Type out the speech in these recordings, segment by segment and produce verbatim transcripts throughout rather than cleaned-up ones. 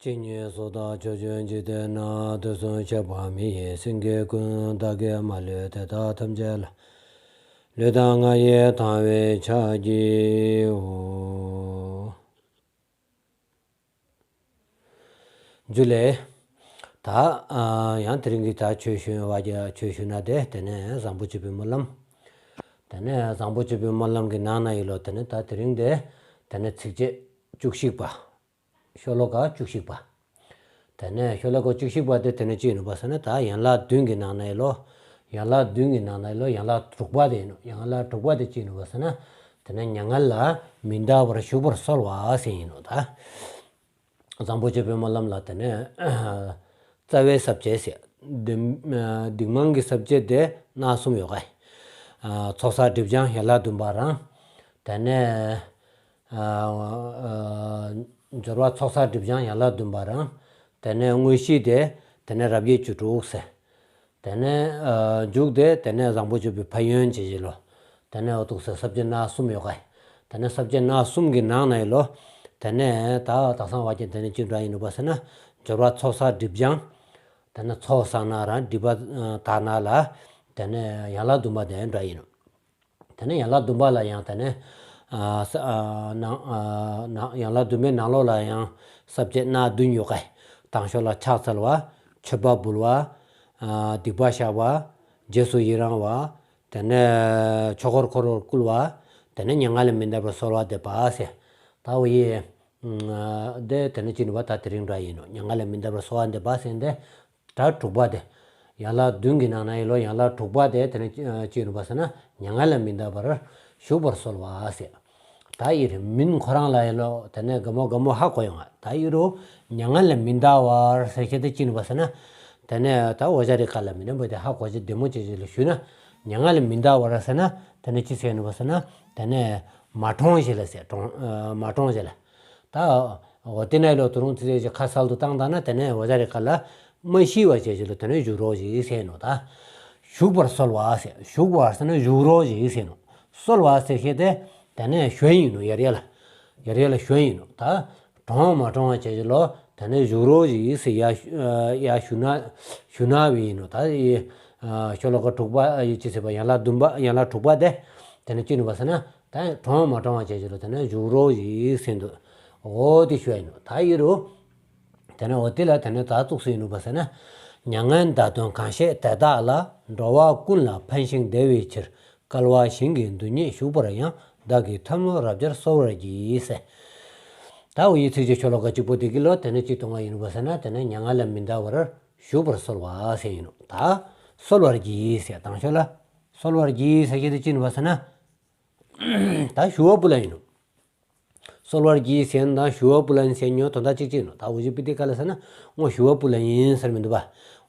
ཇི་སྙེད་སུ་དག་ཕྱོགས་བཅུའི་འཇིག་རྟེན་ན། དུས་གསུམ་གཤེགས་པ་མི་ཡི་སེང་གེ་ཀུན། བདག་གིས་མ་ལུས་དེ་དག་ཐམས་ཅད་ལ། ལུས་དང་ངག་ཡིད་དང་བས་ཕྱག་བགྱིའོ། ཇུ་ལེ། ད་ཡང་དེ་རིང་གི་ད་ཆོས་ཞུ་བ་གྱི་ཆོས་ཞུ་ན་དེ་དེ་ནས་བཟང་པོ་སྤྱོད་པའི་སྨོན་ལམ། དེ་ནས་བཟང་པོ་སྤྱོད་པའི་སྨོན་ལམ་གྱི་ནང་ན་ཡི་ལོ་དེ་ནས་ད་དེ་རིང་དེ་དེ་ནས་ཚིགས་བཅད་བཅུ་གཅིག་པ། ཤོ་ལོ་ཀ་བཅུ་གཅིག་པ། དེ་ནས་ཤོ་ལོ་ཀ་བཅུ་གཅིག་པ་དེ་དེ་ནས་ཅི་ཡིན་ནོ་བ་ཟེར་ན། ད་ཡན་ལག་བདུན་གྱི་ནང་ན་ཡི་ལོ། ཡན་ལག་བདུན་གྱི་ནང་ན་ཡི་ལོ་ཡན་ལག་དྲུག་པ་དེ་ཡིན་ནོ། ཡན་ལག་དྲུག་པ་དེ་ཅི་ཡིན་ནོ་བ་ཟེར་ན། དེ་ནས་མྱ་ངན་ལས་མི་འདའ་བར་ཞུགས་པར་གསོལ་བ་ཟེར་ཡིན་ནོ་ད། བཟང་པོ་སྤྱོད་པའི་སྨོན་ལམ་ལ་དེ་ནས་རྩ་བའི་ས་བཅད་ཟེར། སྡིག་སྡིག་སྨོན་གྱི་ས་བཅད་དེ་ན་གསུམ་ཡོད་ག། ཚོགས་བསགས་སྒྲིབ་སྦྱང་ཡན་ལག་བདུན་པ་རང་། དེ་ནས་སྦྱོར་བ་ཚོགས་བསགས་སྒྲིབ་སྦྱང་ཡན་ལག་བདུན་པ་རང་། དེ་ནས་དངོས་གཞི་དེ་དེ་ནས་རབ་དབྱེ་བཅུ་དྲུག་ཟེར། དེ་ནས་མཇུག་དེ་དེ་ནས་བཟང་པོ་སྤྱོད་པའི་ཕན་ཡོན་བྱེད་བྱེད་ལོ། དེ་ནས་འོ་ཐུག་ཟེར་ས་བཅད་ན་གསུམ་ཡོད་ག། དེ་ནས་ས་བཅད་ན་གསུམ་གྱི་ནང་ན་ཡི་ལོ། དེ་ནས་ད་དག་སང་བ་ཀྱི་དེ་ནས་ཅི་འདྲ་ཡིན་ནོ་བ་ཟེར་ན། སྦྱོར་བ་ཚོགས་བསགས་སྒྲིབ་སྦྱང་། དེ་ནས་ཚོགས་བསགས་ན་རང་སྒྲིབ་པ་དག་ན་ལ། དེ་ནས་ཡན་ལག་བདུན་པ་དེ་འདྲ་ཡིན་ནོ། དེ་ནས་ཡན་ལག་བདུན་པ་ལ་ཡང་དེ་ནས་ནང་ནང་ཡན་ལག་བདུན་པའི་ནང་ལོགས་ལ་ཡང་ས་བཅད་ན་བདུན་ཡོད་ག། དང་ཤོས་ལ་ཕྱག་འཚལ་བ། མཆོད་པ་འབུལ་བ། སྡིག་པ་བཤགས་པ། རྗེས་སུ་ཡི་རང་བ། དེ་ནས་ཆོས་འཁོར་འཁོར་བར་བསྐུལ་བ། དེ་ནས་མྱ་ངན་ལས་མི་འདའ་བར་གསོལ་བ་འདེབས་པ་ཟེར། ད་འོ་ཡེ། དེ་དེ་ནས་ཅི་ནུས་པ་ད་དེ་རིང་འདྲ་ཡིན་ནོ། མྱ་ངན་ལས་མི་འདའ་བར་གསོལ་བ་འདེབས་པ་ཟེར་འདི། གྲྭ་དྲུག་པ་དེ། ཡན་ལག་བདུན་གྱི་ནང་ན་ཡི་ལོ་ཡན་ལག་དྲུག་པ་དེ་དེ་ནས་ཅི་ནུས་པ་ཟེར་ན། མྱ་ངན་ལས་མི་འདའ་བར་ཞུགས་པར་གསོལ་བ་ཟེར། ད་ཡི་རེ་མིན་ཁོ་རང་ལ་ཡི་ལོ་དེ་ནས་དགའ་མོ་དགའ་མོ་ཧ་གོ་ཡོང་ང་། ད་ཡི་རུ་མྱ་ངན་ལས་མི་འདའ་བར་ཟེར་ཁྱེད་དེ་ཅི་ནུས་པ་ཟེར་ན། དེ་ནས་ད་འོ་ཇ་རི་ཀ་ལ་མི་ནས་བོ་དེ་ཧ་གོ་ཅི་བདེ་མོ་ཅི་ཅི་ལ་ཞུས་ན། མྱ་ངན་ལས་མི་འདའ་བར་ཟེར་ན། དེ་ནས་ཅི་ཟེར་ནུས་པ་ཟེར་ན། དེ་ནས་མ་གྲོངས་ཞེས་ལ་ཟེར། གྲོངས་མ་གྲོངས་ཞེས་ལ། ད་འོ་དེ་ནས་ལོ་དུ་རུང་ཚེ་ཚེ་ཁ་གསལ་དུ་བཏང་ད་ན། དེ་ནས་འོ་ཇ་རི་ཀ་ལ་མ་ཤི་བ་ཅི་ཅི་ལ་དེ་ནས་བཞུགས་རོགས་ཞེས་ཟེར་ནོ་ད། ཞུགས་པར་གསོལ་བ་ཟེར། ཞུགས་པར་ཟེར་ན་བཞུགས་རོགས་ཞེས་ཟེར་ནོ། གསོལ་བ་ཟེར་ཁྱེད་དེ་དེ་ནས་ཞུ་ཡིན་ནོ། ཡར་ཡར་ལ་ཡར་ཡར་ལ་ཞུ་ཡིན་ནོ་ད། གྲོངས་མ་གྲོངས་བ་བྱས་ཀྱི་ལོ། དེ་ནས་བཞུགས་རོགས་ཞེས་ཟེར་ཡ་ཞུ་ན་ཞུ་ན་བས་ཡིན་ནོ་ད། ཤོ་ལོ་ཀ་དྲུག་པ་ཡི་ཅི་ཟེར་བ་ཡན་ལག་བདུན་པ་ཡན་ལག་དྲུག་པ་དེ། དེ་ནས་ཅི་ནུས་པ་ཟེར་ན། ད་གྲོངས་མ་གྲོངས་བ་བྱས་ཀྱི་ལོ་དེ་ནས་བཞུགས་རོགས་ཞེས་ཟེར་འདུག། འོ་དེ་ཞུ་ཡིན་ནོ་ད་ཡི་རུ། དེ་ནས་འོ་དེ་ལ་དེ་ནས་ད་གཙུགས་སུ་ཡིན་ནུས་པ་ཟེར་ན། མྱ་ངན་འདའ་དོན་གང་ཤེས་དེ་དག་ལ། འགྲོ་བ་ཀུན་ལ་ཕན་ཞིང་བདེ་བའི་ཕྱིར། བསྐལ་པ་ཞིང་གི་རྡུལ་སྙེད་བཞུགས་པར་ཡང་། བདག་གིས་ཐབས་ནོར་རབ་བརྒྱར་གསོལ་བར་བགྱི་ཟེར། ད་འོ་ཡི་ཚིགས་བཅད་ཤོ་ལོ་ཀ་གཅིག་པོ་དེ་གི་ལོ་དེ་ནས་ཅི་གཏོང་བ་ཡིན་ནོ་བ་ཟེར་ན། དེ་ནས་མྱ་ངན་ལས་མི་འདའ་བར་ཞུགས་པར་གསོལ་བ་ཟེར་ཡིན་ནོ་ད། གསོལ་བར་བགྱི་ཟེར་དང་ཤོ་ལ། གསོལ་བར་བགྱི་ཟེར་གྱི་དེ་ཅི་ནུས་པ་ཟེར་ན། ད་ཞུ་བ་ཕུལ་ལ་ཡིན་ནོ། གསོལ་བར་བགྱི་ཟེར་ན་དང་ཞུ་བ་ཕུལ་ལ་ཡིན་ཟེར་ཉོ་དོན་དག་གཅིག་གཅིག་ནོ། ད་འུ་ཅི་པི་ཏི་ཀ་ལ་ཟེར་ན་ངོ་ཞུ་བ་ཕུལ་ལ་ཡིན་ཟེར་མི་འདུག་པ།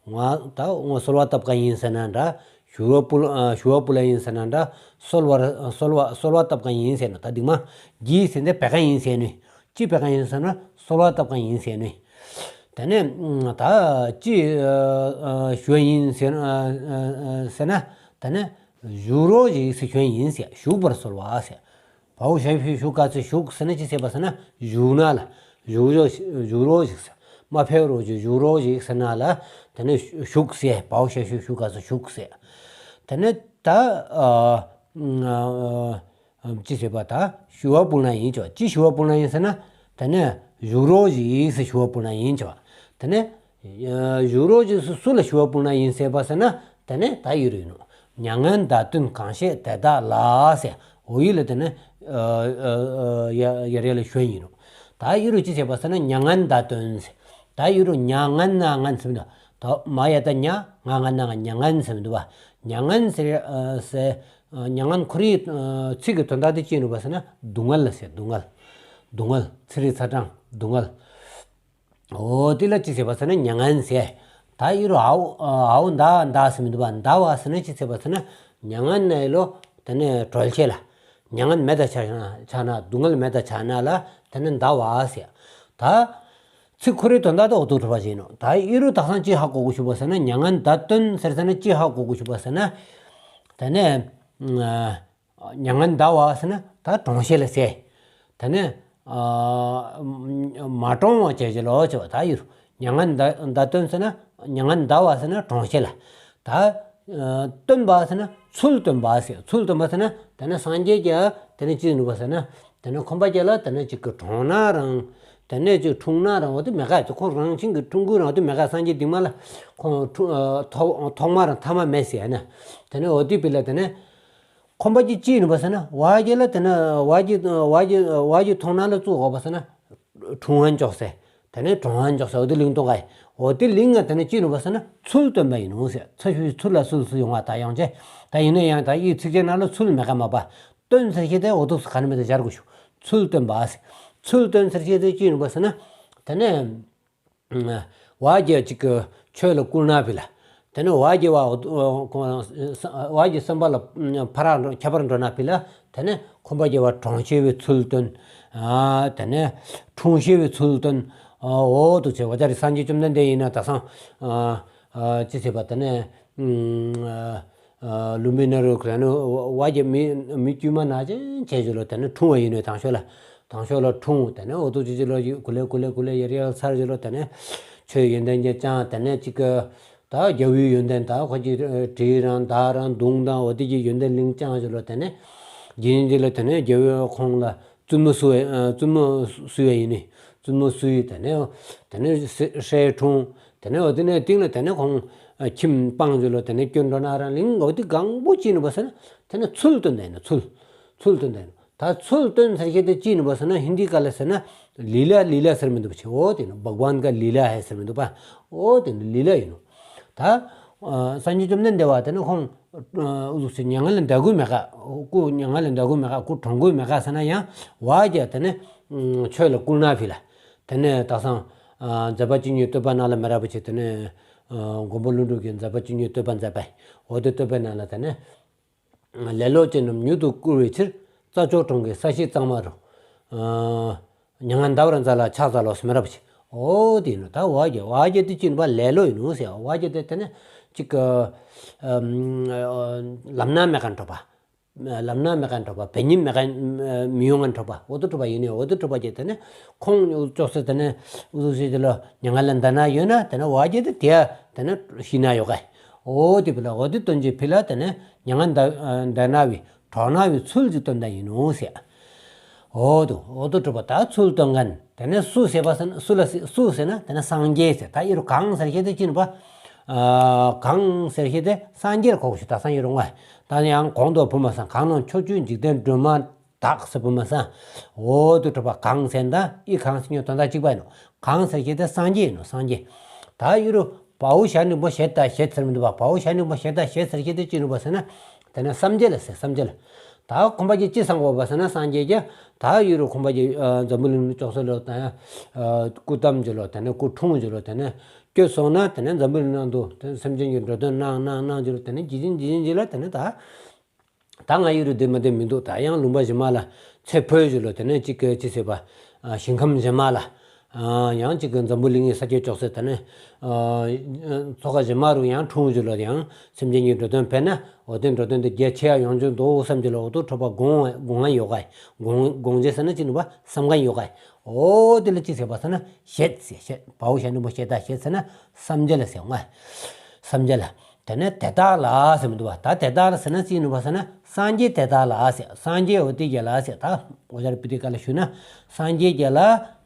ང་ད་ངོ་གསོལ་བ་བཏབ་ཀ་ཡིན་ཟེར་ན་འདྲ། ཞུ་བ་ཕུལ་ཨ་ཞུ་བ་ཕུལ་ལ་ཡིན་ཟེར་ན་འདྲ། གསོལ་བར་གསོལ་བ་གསོལ་བ་བཏབ་ཀ་ཡིན་ཟེར་ནོ། ད་འདི་མ་བགྱི་ཟེར་འདི་འབད་ཀ་ཡིན་ཟེར་ནི། ཅི་འབད་ཀ་ཡིན་ཟེར་ན་གསོལ་བ་བཏབ་ཀ་ཡིན་ཟེར་ནི། དེ་ནས་ད་ཅི་ཞུ་ཡིན་ཟེར་ཟེར་ན། དེ་ནས་བཞུགས་རོགས་ཞེས་ཞུ་ཡིན་ཟེར། བཞུགས་པར་གསོལ་བ་ཟེར། བའོ་ཞབས་ཞུ་ཞུ་ག་ཚོད་བཞུགས་ཟེར་ན་ཅི་ཟེར་བ་ཟེར་ན་བཞུགས་ན་ལ། བཞུགས་རོགས་བཞུགས་རོགས་ཞིག་ཟེར། མ་ཕེབས་རོགས་ཞིག་བཞུགས་རོགས་ཞིག་ཟེར་ན་ལ། དེ་ནས་བཞུགས་ཟེར། བའོ་ཞབས་ཞུ་ཞུ་ག་ཚོད་བཞུགས་ཟེར། དེ་ནས་ད་ཅི་ཟེར་བ་ད་ཞུ་བ་ཕུལ་ན་ཡིན་ཆོག། ཅི་ཞུ་བ་ཕུལ་ན་ཡིན་ཟེར་ན། དེ་ནས་བཞུགས་རོགས་ཞིག་ཟེར་ཞུ་བ་ཕུལ་ན་ཡིན་ཆོག། དེ་ནས། བཞུགས་རོགས་ཀྱི་སུ་སུ་ལ་ཞུ་བ་ཕུལ་ན་ཡིན་ཟེར་བ་ཟེར་ན། དེ་ནས་ད་ཡི་རུ་ཡིན་ནོ། མྱ་ངན་འདའ་དོན་གང་ཤེས་དེ་དག་ལ་ཟེར། འོ་ཡི་ལ་དེ་ནས་ཡ་རེ་ལ་ཞུ་ཡིན་ནོ། ད་ཡི་རུ་ཅི་ཟེར་བ་ཟེར་ན་མྱ་ངན་འདའ་དོན་ཟེར། ད་ཡི་རུ་མྱ་ངན་ན་ངན་ཟེར་མི་འདུག། ད་མ་ཡ་ད་མྱ་ང་ང་ན་ང་མྱ་ངན་ཟེར་མི་འདུག་པ། མྱ་ངན་ཟེར་ཟེར། མྱ་ངན་ཁོ་རའི་ཚིག་གི་དོན་དག་དེ་ཅི་ཡིན་ནོ་བ་ཟེར་ན་སྡུག་བསྔལ་ལ་ཟེར། སྡུག་བསྔལ། སྡུག་བསྔལ་ཚེ་རིང་ཚ་གྲང་སྡུག་བསྔལ། འོ་དེ་ལ་ཅི་ཟེར་བ་ཟེར་ན་མྱ་ངན་ཟེར། ད་ཡི་རུ་ཨའོ་ཨའོ་འདའ་འདའ་ཟེར་མི་འདུག་པ། འདའ་བ་ཟེར་ན་ཅི་ཟེར་བ་ཟེར་ན་མྱ་ངན་ན་ཡི་ལོ་དེ་ནས་གྲོལ་ཆེ་ལ། མྱ་ངན་མེད་ད་ཆ་ན་ཆ་ན་སྡུག་བསྔལ་མེད་ད་ཆ་ན་ལ་དེ་ནས་འདའ་བ་ཟེར། ད་ཚིག་ཁོ་རའི་དོན་དག་དེ་འོ་དུ་གྲུབ་པ་ཞིག་ཡིན་ནོ། ད་ཡི་རུ་དག་སང་ཅི་ཧ་གོ་དགོས་ཞུ་བ་ཟེར་ན་མྱ་ངན་འདའ་དོན་ཟེར་ཟེར་ན་ཅི་ཧ་གོ་དགོས་ཞུ་བ་ཟེར་ན། དེ་ནས་མྱ་ངན་འདའ་བ་ཟེར་ན་ད་གྲོངས་ཤེས་ལ་ཟེར། དེ་ནས་ ཨ་མ་གྲོངས་པ་བྱས་ཀྱི་ལོ་ཅེས་པ་ད་ཡོད། མྱ་ངན་འདའ་འདའ་སྟོན་ཟེར་ན་མྱ་ངན་འདའ་བ་ཟེར་ན་གྲོངས་ཤེས་ལ། ད་ཨ་སྟོན་པ་ཟེར་ན་ཚུལ་སྟོན་པ་ཟེར། ཚུལ་སྟོན་པ་ཟེར་ན་དེ་ནས་སངས་རྒྱས་ཀྱིས་དེ་ནས་ཅི་ནུས་པ་ཟེར་ན་དེ་ནས་ཁོམ་པ་ཅིག་ལ་དེ་ནས་ཅིག་གི་གྲོངས་ན་རང་དེ་ནས་ཅིག་འཁྲུངས་ན་རང་འོ་དེ་མེད་ག་ཅིག་ཁོང་རང་བཞིན་གྱི་འཁྲུངས་ཀྱི་རང་འོ་དེ་མེད་ག་སངས་རྒྱས་འདི་མ་ལ་ཁོང་འཁྲུངས་ཨ་ཐོག་ཐོག་མ་རང་ཐ་མ་མེད་ཟེར་ཡ་ན། དེ་ནས་འོ་དེ་བི་ལ་དེ་ནས་ཁོམ་པ་ཅིག་ཅི་ནུས་པ་ཟེར་ན་བ་ཅིག་ལ་དེ་ནས་བ་ཅིག་བ་ཅིག་བ་ཅིག་ཐོག་ན་ལ་བཙུགས་འོ་པ་ཟེར་ན་འཁྲུངས་ཧན་ཅོག་ཟེར། དེ་ནས་གྲོངས་ཧན་ཅོག་ཟེར། འོ་དེ་གླིང་སྟོང་ག་ཡི་འོ་དེ་གླིང་ང་དེ་ནས་ཅི་ནུས་པ་ཟེར་ན་ཚུལ་སྟོན་པ་ཡིན་ནོ་ཟེར། ཚ་ཤུ་ཚུལ་ལ་ཚུལ་སུ་ཡོང་བ་ད་ཡོང་ཅེ། ད་ཡིན་ན་ཡང་ད་ཡི་ཚིགས་བཅད་ནང་ལ་ཚུལ་མེད་ག་མ་པ། སྟོན་ཟེར་ཤེས་དེ་འོ་དུ་སུ་ག་ནི་མེད་དེ་སྦྱར་དགོས་ཤུ། ཚུལ་སྟོན་པ་ཟེར། ཚུལ་སྟོན་ཟེར་ཤེས་དེ་ཅི་ནུས་པ་ཟེར་ན། དེ་ནས་བ་རྒྱ་ཅིག་གི་ཆོས་ལ་བསྐུལ་ན་བི་ལ། དེ་ནས་བ་རྒྱ་བ་བ་རྒྱ་བསམ་པ་ལ་ཕ་རག་ཁྱད་པར་འགྲོ་ན་བི་ལ། དེ་ནས་ཁོམ་པ་རྒྱ་བ་གྲོངས་ཤེས་པའི་ཚུལ་སྟོན། དེ་ནས་འཁྲུངས་ཤེས་པའི་ཚུལ་སྟོན། འོ་དུ་ཆེ་བ་ཅ་རི་སངས་རྒྱས་བཅོམ་ལྡན་འདས་ཡིན་ན་ད་སང་ཅི་ཟེར་བ་དེ་ནས། ལུམ་བི་ན་རུ་ག་ནི་བ་རྒྱ་མི་མི་དཀྱུས་མ་ན་ཅན་བྱས་ཞུ་ལོ། དེ་ནས་འཁྲུངས་པ་ཡིན་ནོ་དང་ཤོས་ལ། དང་ཤོས་ལ་འཁྲུངས། དེ་ནས་འོ་དུ་ཅི་ཅི་ལོ་གུ་ལེ་གུ་ལེ་གུ་ལེ་ཡར་ཡར་ཚར་ཞུ་ལོ། དེ་ནས་ཆོས་ཡོན་ཏན་གྱི་ཅང་དེ་ནས་ཅིག་གི་ད་རྒྱལ་བའི་ཡོན་ཏན་ད་ཁོ་ཅི་གྲི་རང་མདའ་རང་མདུང་དང་འོ་དེ་ཅི་ཡོན་ཏན་གླིང་ཅང་ཞུ་ལོ། དེ་ནས་རྗེ་ཉིད་ཅི་ལ་དེ་ནས་རྒྱལ་བའི་ཁོང་ལ་བཙུན་མོ་བསུ་བ་བཙུན་མོ་བསུ་བ་ཡིན་ནི། བཙུན་མོ་བསུ་ཡི་དེ་ནས་དེ་ནས་སྲས་འཁྲུངས། དེ་ནས་འོ་དེ་ནས་སྟེང་ལ་དེ་ནས་ཁོང་ཁྱིམ་སྤངས་ཞུ་ལོ། དེ་ནས་སྐྱོན་འགྲོ་ན་རང་གླིང་འོ་དེ་གང་པོ་ཅི་ནུས་པ་ཟེར་ན་དེ་ནས་ཚུལ་སྟོན་དེ་ནས་ཚུལ་ཚུལ་སྟོན་དེ་ནས་ད་ཚུལ་སྟོན་ཟེར་ཤེས་དེ་ཅི་ནུས་པ་ཟེར་ན་ཧིན་དི་ག་ལ་ཟེར་ན་ལི་ལ་ལི་ལ་ཟེར་མི་འདུག་པ་ཆེ། འོ་དེ་ནས་བྷག་ཝན་ག་ལི་ལ་ཧེ་ཟེར་མི་འདུག་པ། འོ་དེ་ནས་ལི་ལ་ཡིན་ནོ། ད་སངས་རྒྱས་བཅོམ་ལྡན་འདས་བ་དེ་ནས་ཁོང་འུ་ཟུག་སེ་མྱ་ངན་ལས་འདའ་དགོས་མེད་ག་སྐུ་མྱ་ངན་ལས་འདའ་དགོས་མེད་ག་སྐུ་གྲོངས་དགོས་མེད་ག་ཟེར་ན་ཡང་བ་རྒྱ་དེ་ནས་ཆོས་ལ་བསྐུལ་ན་བི་ལ། དེ་ནས་ད་སང་མཛད་པ་བཅུ་གཉིས་བསྟོད་པ་ནང་ལ་མི་ར་པ་ཆེ་དེ་ནས་མགོན་པོ་ཀླུ་སྒྲུབ་ཀྱི་མཛད་པ་བཅུ་གཉིས་བསྟོད་པ་མཛད་པ་འོ་དེ་བསྟོད་པའི་ནང་ལ་དེ་ནས་ལེ་ལོ་ཅན་རྣམས་མྱུར་དུ་བསྐུལ་བའི་ཕྱིར། རྩྭ་མཆོག་གྲོང་གི་ས་གཞི་གཙང་མ་རུ། མྱ་ངན་འདའ་བར་མཛད་ལ་ཕྱག་འཚལ་ལོ་ཟེར་མི་ར་པ་ཆེ། འོ་དེ་ནི་ད་བ་རྒྱ་བ་རྒྱ་དེ་ཅི་ནུས་པ་ལེ་ལོ་ཡིན་ནོ་ཟེར། བ་རྒྱ་དེ་དེ་ནས་ཅིག་ལམ་སྣ་མེད་མཁན་གྲོགས་པ། ལམ་སྣ་མེད་མཁན་གྲོགས་པ། བེ་ཉིན་མེད་མཁན་མི་ཡོང་མཁན་གྲོགས་པ། འོ་དུ་གྲོགས་པ་ཡིན་ནི་འོ་དུ་གྲོགས་པ་ཅེ་དེ་ནས་ཁོང་ཅོག་ཙེ་དེ་ནས་འུ་ཟུག་ཤེས་ཀྱི་ལོ་མྱ་ངན་ལས་འདའ་ན་ཡོད་ན་དེ་ནས་བ་རྒྱ་དེ་དེ་དེ་ནས་ཤི་ན་ཡོད་ག་འོ་དེ་བི་ལ་འོ་དེ་སྟོན་ཅེ་བི་ལ་དེ་ནས་མྱ་ངན་འདའ་འདའ་ན་བི་གྲོངས་ན་བི་ཚུལ་ཅིག་སྟོན་ད་ཡིན་ནོ་ཟེར། འོ་དུ་འོ་དུ་གྲུབ་པ་ད་ཚུལ་སྟོན་མཁན། དེ་ནས་སུ་ཟེར་བ་ཟེར་ན་སུ་ལ་ཟེར་སུ་ཟེར་ན་དེ་ནས་སངས་རྒྱས་ཟེར། ད་ཨི་རུ་གང་ཟེར་ཤེས་དེ་ཅི་ནུས་པ། གང་ཟེར་ཤེས་དེ་སངས་རྒྱས་ལ་གོ་དགོས་ཤུ། ད་སངས་རྒྱས་རུང་བ་ད་ཡང་གོང་དུ་བུ་མ་སང་གང་རྣམས་ཕྱོགས་བཅུའི་འཇིག་རྟེན་སྒྲོན་མ་དག་ཟེར་བུ་མ་སང་། འོ་དུ་གྲུབ་པ་གང་ཟེར་ན་ད་ཨི་གང་ཟེར་ཉོ་དོན་དག་གཅིག་པ་ཡིན་ནོ། གང་ཟེར་ཤེས་དེ་སངས་རྒྱས་ཡིན་ནོ་སངས་རྒྱས། ད་ཨི་རུ་བའོ་ཞ་ནུ་བོ་ཞེ་ད་ཞེ་ཟེར་མི་འདུག་པ། བའོ་ཞ་ནུ་བོ་ཞེ་ད་ཞེ་ཟེར་ཤེས་དེ་ཅི་ནུས་པ་ཟེར་ན། དེ་ནས་སངས་རྒྱས་ལ་ཟེར་སངས་རྒྱས་ལ། ད་ཁོམ་པ་ཅིག་ཅི་གསུང་གོ་བ་ཟེར་ན་སངས་རྒྱས་ཀྱི་ད་ཡུ་རུ་ཁོམ་པ་ཅིག་འཛམ་བུ་གླིང་ལ་ཅོག་ཙེ་ལོ་དེ་ནས་སྐུ་བལྟམས་ཅི་ལོ་དེ་ནས་སྐུ་འཁྲུངས་ཅི་ལོ་དེ་ནས་སྐྱོད་སོང་ན་དེ་ནས་འཛམ་བུ་གླིང་ནང་དུ་དེ་ནས་སེམས་ཅན་གྱི་འགྲོ་དོན་གནང་གནང་གནང་ཅི་ལོ་དེ་ནས་ཇི་བཞིན་ཇི་བཞིན་ཅི་ལ་དེ་ནས་ད་ད་ང་ཡུ་རུ་དེ་མ་དེ་མི་འདུག་ད་ཡང་ལུང་པ་གཞན་མ་ལ་ཚེ་འཕོས་ཅི་ལོ་དེ་ནས་ཅིག་གི་ཅི་ཟེར་བ་ཞིང་ཁམས་གཞན་མ་ལ། ཡང་གཅིག་གི་འཛམ་བུ་གླིང་གི་ས་སྐྱོད་ཅོག་ཙེ་དེ་ནས་མཚོ་ཁ་གཞན་མ་རུ་ཡང་འཁྲུངས་ཅི་ལོ། ཡང་སེམས་ཅན་གྱི་འགྲོ་དོན་ཕན་ན་འོ་དེ་འགྲོ་དོན་དེ་རྒྱ་ཆེ་ཡ་ཡོང་རྒྱུ་འདུག་བསམ་ཅི་ལོ། འོ་དུ་གྲུབ་པ་དགོངས་དགོངས་ཡ་ཡོད་ག་དགོངས་དགོངས་ཅེ་ཟེར་ན་ཅི་ནུས་པ་བསམ་མཁན་ཡོད་ག་འོ་དེ་ལ་ཅི་ཟེར་བ་ཟེར་ན་ཞེད་ཟེར། ཞེད་བའོ་ཞ་ནུ་བོ་ཞེ་ད་ཞེ་ཟེར་ན་སངས་རྒྱས་ལ་ཟེར་ང་། སངས་རྒྱས་ལ། དེ་ནས་དེ་དག་ལ་ཟེར་མི་འདུག་བ། ད་དེ་དག་ལ་ཟེར་ན་ཅི་ནུས་པ་ཟེར་ན་སངས་རྒྱས་དེ་དག་ལ་ཟེར། སངས་རྒྱས་འོ་དེ་རྒྱ་ལ་ཟེར། ད་འོ་ཞར་པི་ཏི་ཀ་ལ་ཞུ་ན་སངས་རྒྱས་རྒྱ་ལ་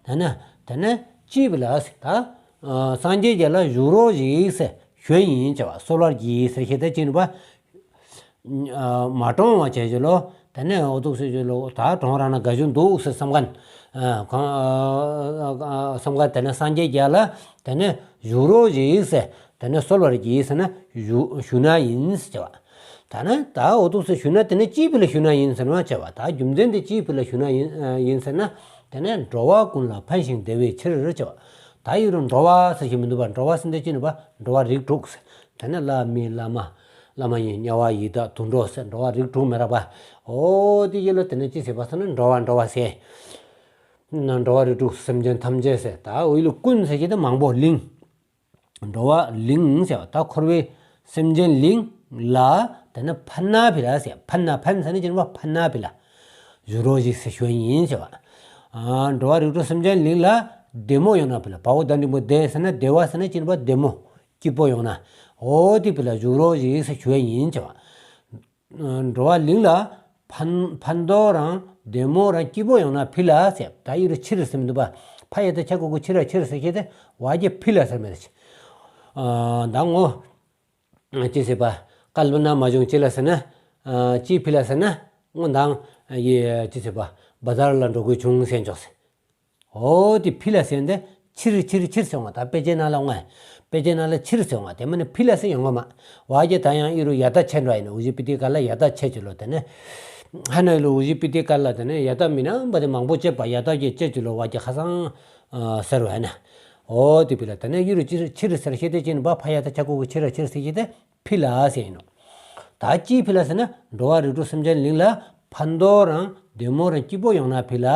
དེ་ནས་དེ་ནས་ཅི་བི་ལ་ཟེར། ད་སངས་རྒྱས་རྒྱ་ལ་བཞུགས་རོགས་ཞིག་ཟེར་ཞུ་ཡིན་ཅེས་པ་གསོལ་བ་བགྱིས་ཟེར་ཤེས་དེ་ཅི་ནུས་པ། མ་གྲོངས་པ་བྱས་ཅི་ལོ། དེ་ནས་འོ་དུ་ཟེར་ཅི་ལོ། ད་གྲོངས་རང་ན་དགའ་རྒྱུ་འདུག་ཟེར་བསམ་མཁན། གང་བསམ་མཁན་དེ་ནས་སངས་རྒྱས་རྒྱ་ལ་དེ་ནས་བཞུགས་རོགས་ཞིག་ཟེར། དེ་ནས་གསོལ་བ་བགྱིས་ཟེར་ན་ཞུ་ཞུ་ན་ཡིན་ཟེར་བ། ད་ནི་ད་འོ་དུ་ཟེར་ཞུ་ན་དེ་ནས་ཅི་བི་ལ་ཞུ་ན་ཡིན་ཟེར་ན་བྱ་བ། ད་རྒྱུ་མཚན་དེ་ཅི་བི་ལ་ཞུ་ན་ཡིན་ཡིན་ཟེར་ན། དེ་ནས་འགྲོ་བ་ཀུན་ལ་ཕན་ཞིང་བདེ་བའི་ཕྱིར་བྱ་བ། ད་ཡུ་རུ་འགྲོ་བ་ཟེར་ཞིག་མི་འདུག་པ། འགྲོ་བ་ཟེར་འདི་ཅི་ནུས་པ་འགྲོ་བ་རིགས་དྲུག་ཟེར། དེ་ནས་ལྷ་མི་ལྷ་མ་ལྷ་མ་ཡིན་དམྱལ་བ་ཡི་དྭགས་དུད་འགྲོ་ཟེར་འགྲོ་བ་རིགས་དྲུག་མི་ར་པ། འོ་དེ་ཡི་ལ་དེ་ནས་ཅི་ཟེར་བ་ཟེར་ན་འགྲོ་བ་འགྲོ་བ་ཟེར། འགྲོ་བ་རིགས་དྲུག་སེམས་ཅན་ཐམས་ཅད་ཟེར། ད་འོ་ཡི་ལ་ཀུན་ཟེར་གྱི་དེ་མང་པོ་གླིང་། འགྲོ་བ་གླིང་ཟེར་བ་ད་འཁོར་བའི་སེམས་ཅན་གླིང་ལ་དེ་ནས་ཕན་ན་བི་ལ་ཟེར། ཕན་ན་ཕན་ཟེར་ནི་ཅི་ནུས་པ་ཕན་ན་བི་ལ། བཞུགས་རོགས་ཞིག་ཟེར་ཞུ་ཡིན་ཟེར་བ། འགྲོ་བ་རིགས་དྲུག་སེམས་ཅན་གླིང་ལ་བདེ་མོ་ཡོང་ན་ཕི་ལ། བའོ་ད་འགྲེང་བུ་བདེ་ཟེར་ན་བདེ་བ་ཟེར་ན་ཅི་ནི་བ་བདེ་མོ་སྐྱིད་པོ་ཡོང་ན། འོ་དེ་ཕི་ལ་བཞུགས་རོགས་ཞེས་ཟེར་ཞུ་ཡ་ཡིན་ཟེར་བ། འགྲོ་བ་གླིང་ལ་ཕན་ཕན་ཐོགས་རང་བདེ་མོ་རང་སྐྱིད་པོ་ཡོང་ན་ཕི་ལ་ཟེར། ད་ཡི་རུ་ཕྱིར་ཟེར་མི་འདུག་པ། ཕ་ཡ་ད་ཆ་གོ་གུ་ཕྱིར་ཕྱིར་ཟེར་ཁྱེད་དེ་བ་གི་ཕི་ལ་ཟེར་མི་འདུག་ད་ངོ་ཅི་ཟེར་བ། བཀལ་ན་མ་བྱུང་ཅི་ལ་ཟེར་ན། ཅི་ཕི་ལ་ཟེར་ན། ངོ་མདང་ཡི་ཅི་ཟེར་བ། བ་ཛར་ལ་འགྲོ་དགོས་བྱུང་ཟེར་འཇོག་ཟེར། འོ་དེ་ཕི་ལ་ཟེར་འདི་ཕྱིར་ཕྱིར་ཕྱིར་ཟེར་བ། ད་དཔེ་ཆའི་ནང་ལ་ངོ་དཔེ་ཆའི་ནང་ལ་ཕྱིར་ཟེར་བ། དེ་མ་ནི་ཕི་ལ་ཟེར་ཡོང་བ་མ། བ་གི་ད་ཡང་ཡི་རུ་ཡ་ད་ཆ་འགྲོ་ཡིན་ནོ། ཨུ་ཇི་པི་ཏི་ཀ་ལ་ཡ་ད་ཆ་ཅི་ལོ་དེ་ནི། ཧ་ན་ལོ་ཨུ་ཇི་པི་ཏི་ཀ་ལ་དེ་ནི་ཡ་ད་མི་ནམ་བ་དེ་མང་པོ་བྱེད་པ། ཡ་ད་གི་ཆ་ཅི་ལོ་བ་གི་ཁ་སང་ཟེར་བ་ཡིན་ན། འོ་དེ་ཕི་ལ་དེ་ནི་ཡི་རུ་ཕྱིར་ཕྱིར་ཟེར་ཤེས་དེ་ཅི་ནི་བ། ཕ་ཡ་ད་ཆ་གོ་གུ་ཕྱིར་ཕྱིར་ཟེར་ཤེས་དེ་ཕི་ལ་ཟེར་ཡིན་ནོ། ད་ཅི་ཕི་ལ་ཟེར་ན་འགྲོ་བ་རིགས་དྲུག་སེམས་ཅན་གླིང་ལ་ཕན་ཐོགས་རང་བདེ་མོ་རང་སྐྱིད་པོ་ཡོང་ན་ཕི་ལ།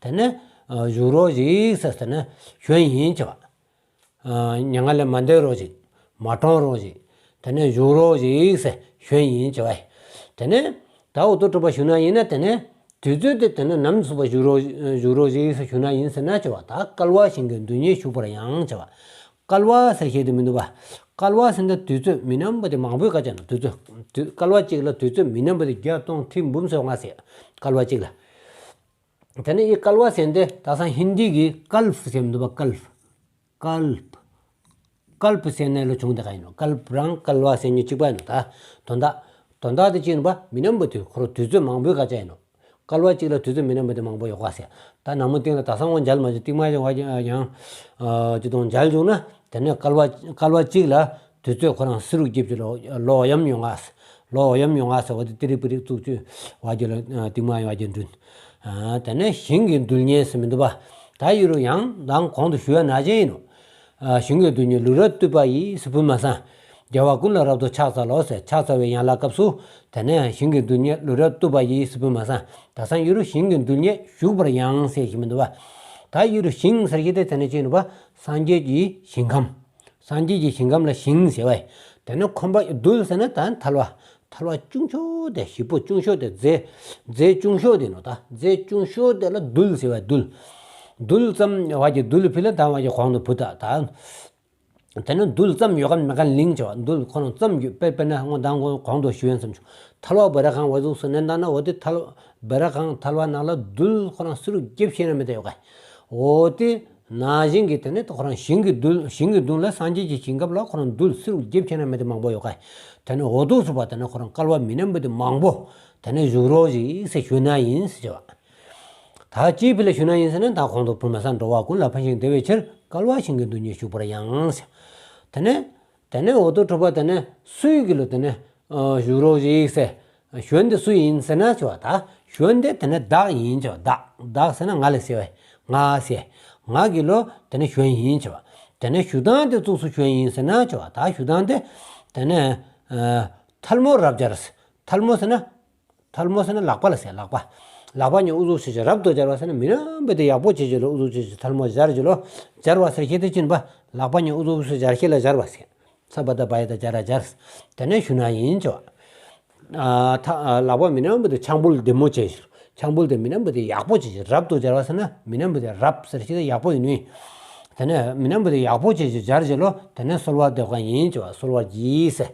དེ་ནི་བཞུགས་རོགས་ཞེས་ཟེར་ཟེར་ན་ཞུ་ཡ་ཡིན་ཟེར་བ། མྱ་ངན་ལས་མ་འདའ་རོགས་ཞེས། མ་གྲོངས་རོགས་ཞེས། དེ་ནི་བཞུགས་རོགས་ཞེས་ཟེར་ཞུ་ཡ་ཡིན་ཟེར་བ། དེ་ནི་ད་འོ་དོ་གྲུབ་པ་ཞུ་ན་ཡིན་ན་དེ་ནི་དུས་ཚོད་དེ་དེ་ནི་ནམ་ཚུགས་པ་བཞུགས་རོགས་བཞུགས་རོགས་ཞེས་ཟེར་ཞུ་ན་ཡིན་ཟེར་ན་ཟེར་བ། ད་བསྐལ་པ་ཞིང་གི་རྡུལ་སྙེད་བཞུགས་པར་ཡང་ཟེར་བ། བསྐལ་པ་ཟེར་ཤེས་དེ་མི་འདུག་པ། བསྐལ་པ་ཟེར་འདི་དུས་ཚོད་མི་ནམ་བ་དེ་མང་པོའི་སྐད་ཆ་ནོ། དུས་ཚོད་དུས་བསྐལ་པ་གཅིག་ལ་དུས་ཚོད་མི་ནམ་བ་དེ་བརྒྱ་སྟོང་ཁྲི་འབུམ་སོ་ལྔ་ཟེར། བསྐལ་པ་གཅིག་ལ། དེ་ནི་ཡི་བསྐལ་པ་ཟེར་འདི་ད་སང་ཧིན་དི་གི་ཀལ་པ་ཟེར་མི་འདུག་པ། ཀལ་པ། ཀལ་པ། ཀལ་པ་ཟེར་ནས་ལོ་བྱུང་དེ་ག་ཡིན་ནོ། ཀལ་པ་རང་བསྐལ་པ་ཟེར་ཉིད་གཅིག་པ་ཡིན་ནོ། ད་དོན་དག་དོན་དག་དེ་ཅི་ཡིན་པ། མི་ནམ་བ་དེ་ཁོ་རང་དུས་ཚོད་མང་པོའི་སྐད་ཆ་ཡིན་ནོ། བསྐལ་པ་གཅིག་ལ་དུས་ཚོད་མི་ནམ་བ་དེ་མང་པོ་ཡོད་ག་ཟེར། ད་ནང་མོ་སྟེང་ལ་ད་སང་བ་མཇལ་མ་བྱུང་། སྟིང་མ་ཡང་བ་ཡང་ཅི་དང་མཇལ་བྱུང་ན་དེ་ནས་བསྐལ་པ་བསྐལ་པ་གཅིག་ལ་དུས་ཚོད་ཁོ་རང་སུ་རུ་རྒྱབ་ཀྱི་ལོ་ལོ་ཡམ་ཡོང་ང་ཟེར། ལོ་ཡམ་ཡོང་ང་ཟེར་བ་དེ་ཏི་རི་པི་རི་བཙུགས་ཆུ་བ་གྱི་ལ་སྟིང་མ་ཡང་བ་གྱི་འདྲུན། དེ་ནས་ཞིང་གི་རྡུལ་སྙེད་ཟེར་མི་འདུག་པ། ད་ཡི་རུ་ཡང་མདང་གོང་དུ་ཞུ་ཡ་ནང་བཞིན་ཡིན་ནོ། ཞིང་གི་རྡུལ་སྙེད་ལུས་རབ་བཏུད་པ་ཡིས་ཟེར་བུ་མ་སང་། རྒྱལ་བ་ཀུན་ལ་རབ་ཏུ་ཕྱག་འཚལ་ལོ་ཟེར། ཕྱག་འཚལ་བའི་ཡན་ལག་སྐབས་སུ་དེ་ནས་ཞིང་གི་རྡུལ་སྙེད་ལུས་རབ་བཏུད་པ་ཡིས་ཟེར་བུ་མ་སང་། ད་སང་ཡི་རུ་ཞིང་གི་རྡུལ་སྙེད་བཞུགས་པར་ཡང་ཟེར་ཞིག་མི་འདུག་པ། ད་ཡི་རུ་ཞིང་ཟེར་གྱི་དེ་དེ་ནས་ཅི་ཡིན་ནོ་པ། སངས་རྒྱས་ཀྱི་ཞིང་ཁམས། སངས་རྒྱས་ཀྱི་ཞིང་ཁམས་ལ་ཞིང་ཟེར་བས། དེ་ནས་ཁོམ་པ་རྡུལ་ཟེར་ན་ད་ཐལ་བ། ཐལ་བ་ཆུང་ཤོས་དེ་ཞིབ་པོ་ཆུང་ཤོས་དེ་རྫས་རྫས་ཆུང་ཤོས་དེ་ནོ། ད་རྫས་ཆུང་ཤོས་དེ་ལ་རྡུལ་ཟེར་བས། རྡུལ། རྡུལ་ཙམ་བ་གྱི་རྡུལ་ཕི་ལ་ད་བ་གྱི་གོང་དུ་བུ་ད་ད། དེ་ནི་རྡུལ་ཙམ་ཡོད་གམ་མེད་གམ་གླིང་བྱ་བ། རྡུལ་ཁོ་རང་ཙམ་ཡོད་པས། དཔེར་ན་སྔོན་མདང་གོང་དུ་ཞུ་ཡན་ཙམ་བྱུང་། ཐལ་བ་བེ་ར་གང་བ་ཟུག་སུ་ནན་ད་ན་འོ་དེ་ཐལ་བེ་ར་གང་ཐལ་བ་ནང་ལ་རྡུལ་ཁོ་རང་སུ་རུ་རྒྱབ་ཤེས་ན་མི་ད་ཡོད་ག། འོ་དེ་ན་ཞིང་གི་དེ་ནི་ཁོ་རང་ཞིང་གི་རྡུལ་ཞིང་གི་རྡུལ་ལ་སངས་རྒྱས་ཀྱི་ཞིང་ཁམས་ལ་ཁོ་རང་རྡུལ་སུ་རུ་རྒྱབ་ཤེས་ན་མི་ད་མང་པོ་ཡོད་ག། དེ་ནི་འོ་དུ་སུ་བ་དེ་ནི་ཁོ་རང་བསྐལ་པ་མི་ནམ་བ་དེ་མང་པོ་དེ་ནི་བཞུགས་རོགས་ཞེས་ཟེར་ཞུ་ན་ཡིན་ཟེར་བ། ད་ཅི་ཕི་ལ་ཞུ་ན་ཡིན་ཟེར་ན། ད་གོང་དུ་བུ་མ་སང་འགྲོ་བ་ཀུན་ལ་ཕན་ཞིང་བདེ་བའི་ཕྱིར། བསྐལ་པ་ཞིང་གི་རྡུལ་སྙེད་བཞུགས་པར་ཡང་ཟེར། དེ་ནས་དེ་ནས་འོ་དོ་གྲུབ་པ་དེ་ནས་སུའི་གི་ལོ་དེ་ནས་བཞུགས་རོགས་ཞེས་ཟེར། གཞོན་དེ་སུ་ཡིན་ཟེར་ན་ཟེར་བ། ད་གཞོན་དེ་དེ་ནས་བདག་ཡིན་ཟེར་བ། བདག་བདག་ཟེར་ན་ང་ལ་ཟེར་བས། ང་ཟེར། ང་གི་ལོ་དེ་ནས་གཞོན་ཡིན་ཟེར་བ། དེ་ནས་བཞུགས་སྟངས་དེ་གཙུགས་སུ་གཞོན་ཡིན་ཟེར་ན་ཟེར་བ། ད་བཞུགས་སྟངས་དེ་དེ་ནས་ཐལ་མོ་རབ་སྦྱར། ཐལ་མོ་ཟེར་ན། ཐལ་མོ་ཟེར་ན་ལག་པ་ལ་ཟེར། ལག་པ། ལག་པ་ཉིད་ཨུ་ཚུགས་ཞེས་བྱ་རབ་ཏུ་སྦྱར་བ་ཟེར་ན། མི་རྣམ་པའི་དེ་ཡག་པོ་བྱེད་ཅིག་ལོ། ཨུ་ཚུགས་ཞེས་བྱ་ཐལ་མོ་སྦྱར་ཅིག་ལོ། སྦྱར་བ་ཟེར་ཤེས་དེ་ཅི་ཡིན་པ། ལག་པ་ཉིད་ཨུ་ཚུགས་སྦྱར་ཤེས་ལ་སྦྱར་བ་ཟེར། ས་པ་ད་བ་ཡ་ད་སྦྱར་ར་སྦྱར། དེ་ནས་ཞུ་ན་ཡིན་ཅོ། ཨ་ཐ་ཨ་ལག་པ་མི་རྣམ་པའི་དེ་འཆང་ཕུལ་བདེ་མོ་བྱེད་ཅིག། འཆང་ཕུལ་དེ་མི་རྣམ་པའི་དེ་ཡག་པོ་བྱེད་ཅིག། རབ་ཏུ་སྦྱར་བ་ཟེར་ན་མི་རྣམ་པའི་དེ་རབ་ཟེར་ཤེས་དེ་ཡག་པོ་ཡིན་ནི། དེ་ནས་མི་རྣམ་པའི་དེ་ཡག་པོ་བྱེད་ཅིག་སྦྱར་ཅིག་ལོ། དེ་ནས་གསོལ་བ་འདེབས་ག་ཡིན་ཅོ། གསོལ་བ་གྱིས་ཟེར།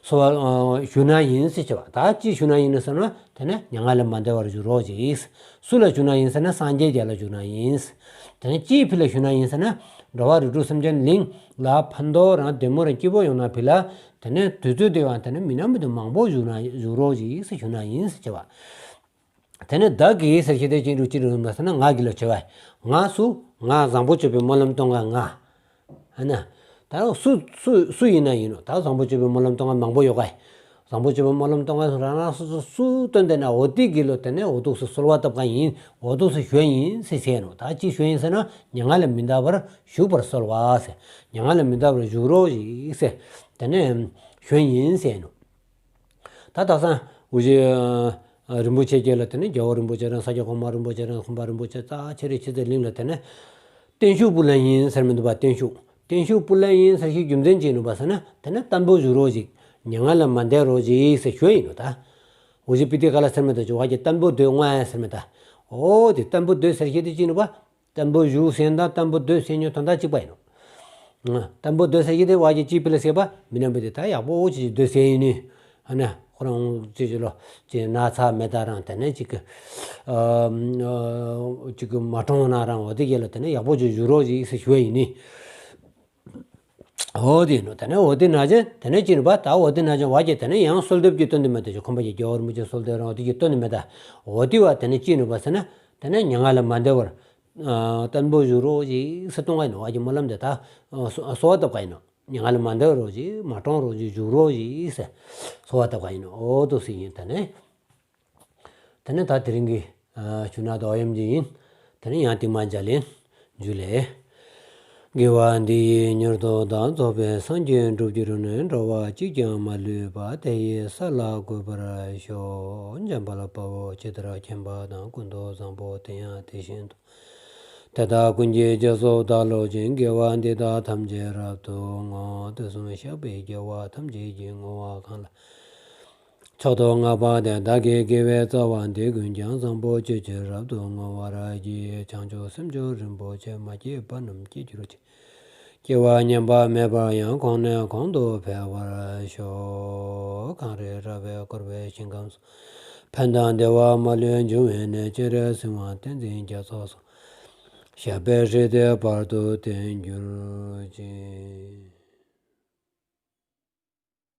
གསོལ་བ་ཨ་ཞུ་ན་ཡིན་ཟེར་ཅོ། ད་ཅི་ཞུ་ན་ཡིན་ཟེར་ན། དེ་ནས་མྱ་ངན་ལས་མ་འདའ་བར་བཞུགས་རོགས་ཞེས། སུ་ལ་ཞུ་ན་ཡིན་ཟེར་ན་སངས་རྒྱས་རྒྱལ་ལ་ཞུ་ན་ཡིན། དེ་ནས་ཅིའི་ཕི་ལ་ཞུ་ན་ཡིན་ཟེར་ན། འགྲོ་བ་རིགས་དྲུག་སེམས་ཅན་གླིང་ལ་ཕན་ཐོགས་རང་བདེ་མོ་རང་སྐྱིད་པོ་ཡོང་ན་ཕི་ལ། དེ་ནས་དུས་ཚོད་དེ་ཡང་དེ་ནས་མི་རྣམ་པ་དེ་མང་པོ་བཞུགས་ན་བཞུགས་རོགས་ཞེས་ཟེར་ཞུ་ན་ཡིན་ཟེར་བ། དེ་ནས་བདག་གིས་ཟེར་ཤེས་དེ་ཅི་རུ་ཅི་རུ་ཡིན་པ་ཟེར་ན། ང་གི་ལ་བྱ་བ། ང་སུ། ང་བཟང་པོ་སྤྱོད་པའི་སྨོན་ལམ་གཏོང་ག་ང་། ཨ་ན། ད་སུ་སུ་སུ་ཡིན་ན་ཡིན་ནོ། ད་བཟང་པོ་སྤྱོད་པའི་སྨོན་ལམ་གཏོང་ག་མང་པོ་ཡོད་ག། བཟང་པོ་སྤྱོད་པའི་སྨོན་ལམ་གཏོང་ག་རང་རང་སོ་སོ་སུ་བཏོན་དེ་ན་འོ་དེ་གི་ལོ་དེ་ནས་འོ་དུག་སུ་གསོལ་བ་བཏབ་ག་ཡིན། འོ་དུག་སུ་ཞུ་ཡིན་ཟེར་ཟེར་ནོ། ད་ཅི་ཞུ་ཡིན་ཟེར་ན། མྱ་ངན་ལས་མི་འདའ་བར་བཞུགས་པར་གསོལ་བ་ཟེར། མྱ་ངན་ལས་མི་འདའ་བར་བཞུགས་རོགས་ཞེས་ཟེར། དེ་ནས་ཞུ་ཡིན་ཟེར་ནོ། ད་དག་ས་འུ་ཅག་རིན་པོ་ཆེ་རྒྱལ་ལ་དེ་ནས་རྒྱལ་བ་རིན་པོ་ཆེ་རང་། ས་སྐྱ་གོང་མ་རིན་པོ་ཆེ་རང་། ཁོང་པ་རིན་པོ་ཆེ། རྩ་ཆེ་རེ་ཆེ་ཚེ་གླིང་ལ་དེ་ནས་བརྟན་བཞུགས་ཕུལ་ལ་ཡིན་ཟེར་མི་འདུག་པ། བརྟན་བཞུགས་བརྟན་བཞུགས་ཕུལ་ལ་ཡིན་ཟེར་ཤེས་རྒྱུ་མཚན་ཅི་ཡིན་ནོ་པ་ཟེར་ན། དེ་ནས་བརྟན་པོ་བཞུགས་རོགས་ཞེས། མྱ་ངན་ལས་མ་འདའ་རོགས་ཞེས་ཟེར་ཞུ་ཡིན་ནོ། ད་འུ་ཅག་པི་ཏི་ཀ་ལ་ཟེར་མི་ད་ཅོ་བ་གི་བརྟན་པོ་སྡོད་ང་ཟེར་མི་ད། འོ་དེ་བརྟན་པོ་སྡོད་ཟེར་ཤེས་དེ་ཅི་ནུ་བ། བརྟན་པོ་བཞུགས་ཟེར་དང་བརྟན་པོ་སྡོད་ཟེར་ཉོ་དོན་དག་གཅིག་པ་ཡིན་ནོ། བརྟན་པོ་སྡོད་ཟེར་ཤེས་དེ་བ་གི་ཅི་པི་ལ་ཟེར་བ་མི་ནམ་པོ་དེ་ད་ཡག་པོ་ཅིག་སྡོད་ཟེར་ཡིན་ནི། ཨ་ནི་ཁོ་རང་ཅི་ཅི་ལོ་ཅི་ན་ཚ་མེད་ད་རང་དེ་ནས་ཅིག་གི་ཨ་ཨ་ཅིག་གི་མ་གྲོངས་ན་རང་འོ་དེ་གས་ལ་དེ་ནས་ཡག་པོ་ཅིག་བཞུགས་རོགས་ཅིག་ཟེར་ཞུ་བ་ཡིན་ནི། འོ་དེ་ནོ་དེ་ནས་འོ་དེ་ན་ཅན་དེ་ནས་ཅི་ནུ་བ་ད་འོ་དེ་ན་ཅན་བ་གི་དེ་ནས་ཡང་གསོལ་འདེབས་ཀྱི་སྟོན་དེ་མེད་དེ་ཅི་ཁོམ་པ་གི་རྒྱལ་བ་རིན་པོ་ཆེ་གསོལ་འདེབས་རང་འོ་དེ་གི་སྟོན་དེ་མེད་ད། འོ་དེ་བ་དེ་ནས་ཅི་ནུ་བ་ཟེར་ན་དེ་ནས་མྱ་ངན་ལས་མ་འདའ་བར་ཨ་བརྟན་པོ་བཞུགས་རོགས་ཅིག་ཟེར་གཏོང་བ་ཡིན་ནོ། བ་གི་སྨོན་ལམ་དེ་ད་གསོལ་བ་བཏབ་པ་ཡིན་ནོ། མྱ་ངན་ལས་མ་འདའ་རོགས་ཅིག་མ་གྲོངས་རོགས་ཅིག་བཞུགས་རོགས་ཅིག་ཟེར་གསོལ་བ་བཏབ་པ་ཡིན་ནོ། འོ་དོ་ཟེར་ཡིན་དེ་ནས། དེ་ནས་ད་དེ་རིང་གི་ཨ་ཆུ་ནག་དོ་ཡམ་གྱི་ཡིན། དེ་ནས་ཡང་དེ་མ་འཇལ་ཡིན། འཇུ་ལེ། དགེ་བ་འདི་ཡིས་མྱུར་དུ་བདག་རྫོགས་པའི་སངས་རྒྱས་འགྲུབ་གྱུར་ནས། འགྲོ་བ་གཅིག་ཀྱང་མ་ལུས་པ། དེ་ཡི་ས་ལ་འགོད་པར་ཤོག། འཇམ་དཔལ་དཔའ་བོས་ཇི་ལྟར་མཁྱེན་པ་དང་། ཀུན་ཏུ་བཟང་པོ་དེ་ཡང་དེ་བཞིན་དུ། དེ་དག་ཀུན་གྱི་རྗེས་སུ་བདག་སློབ་ཅིང་། དགེ་བ་འདི་དག་ཐམས་ཅད་རབ་ཏུ་བསྔོ། དུས་གསུམ་གཤེགས་པའི་རྒྱལ་བ་ཐམས་ཅད་ཀྱིས། བསྔོ་བ་གང་ལ་མཆོག་ཏུ་བསྔགས་པ་དེས། བདག་གི་དགེ་བའི་རྩ་བ་འདི། ཀུན་ཀྱང་བཟང་པོ་སྤྱོད་ཕྱིར་རབ་ཏུ་བསྔོ་བར་བགྱི། བྱང་ཆུབ་སེམས་མཆོག་རིན་པོ་ཆེ། མ་སྐྱེས་པ་རྣམས་སྐྱེ་གྱུར་ཅིག། སྐྱེ་བ་ངན་པ་མེད་པར་ཡང་། གོང་ནས་གོང་དུ་འཕེལ་བར་ཤོག། གངས་རི་ར་བས་བསྐོར་བའི་ཞིང་ཁམས་སུ། ཕན་དང་བདེ་བ་མ་ལུས་འབྱུང་བའི་གནས། སྤྱན་རས་གཟིགས་དབང་བསྟན་འཛིན་རྒྱ་མཚོ་སོགས། ཞབས་པད་སྲིད་མཐའི་བར་དུ་བརྟན་གྱུར་ཅིག།